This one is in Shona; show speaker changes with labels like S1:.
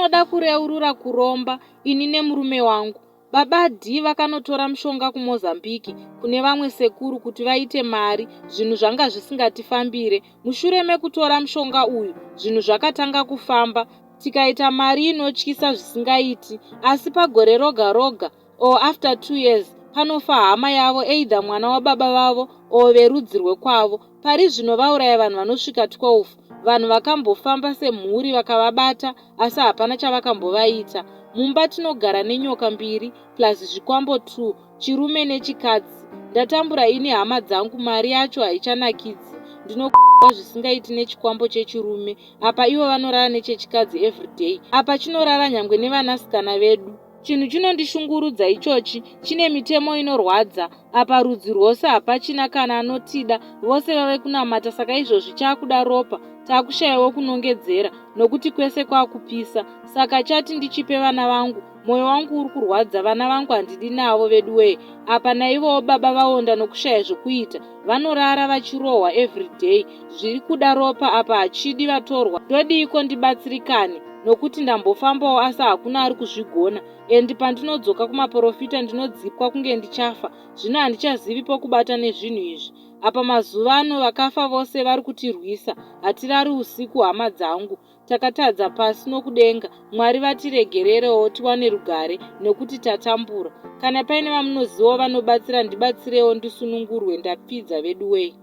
S1: Ndinoda kureurura kuromba ini nemurume wangu. Baba Dee vakanotora mushonga kuMozambique kune vamwe sekuru kuti vaite mari zvinhu zvanga zvisingatifambire. Mushure mekutora mushonga uyu zvinhu zvakatanga kufamba tikaita mari inotyisa zvisingaiti asi pagore roga roga or after 2 years panofa hama yavo either mwana wababa vavo or verudzi rwekwavo. Pari zvino vauraya vanhu vanosvika 12. Vanhu vakambofamba semhuri vakavabata asi hapana chavakambovaita. Mumba tinogara nenyoka mbiri plus zvikwambo 2, chirume nechikadzi. Ndatambura ini hama dzangu mari yacho haichanakidzi. Ndinokuwa zvisingaiti nechikwambo chechirume apa ivo vanorara nechechikadzi everyday. Apa chinorara nyangwe nevanasikana vedu. Chinhu chinondishungurudza ichochi chine mitemo inorwadza apa rudzi rwose hapachina kana anotida vose vave kunamata saka izvozvi chakuda ropa takushaya wekunongedzera nokuti kwese kwakupisa saka chati ndichipe vana vangu mwoyo wangu uri kurwadza vana vangu handidi navo veduwee apa naivowo baba vaonda nokushaya zvokuita vanorara vachirohwa everyday zviri kuda ropa apa hachidi vatorwa ndodiiko ndibatsirikane nokuti ndambofambawo asi hakuna ari kuzvigona and pandinodzoka kumaporofita ndinodzipwa kunge ndichafa zvino handichazivi pokubata nezvinhu izvi apa mazuva ano vakafa vose vari kutirwisa hatirari usiku hama dzangu Takatadza pasi nokudenga Mwari vatiregererewo tiwane rugare nokuti tatambura. Kana paine vamunozivawo vanobatsira ndibatsirewo ndisunungurwe ndapfidza veduwee.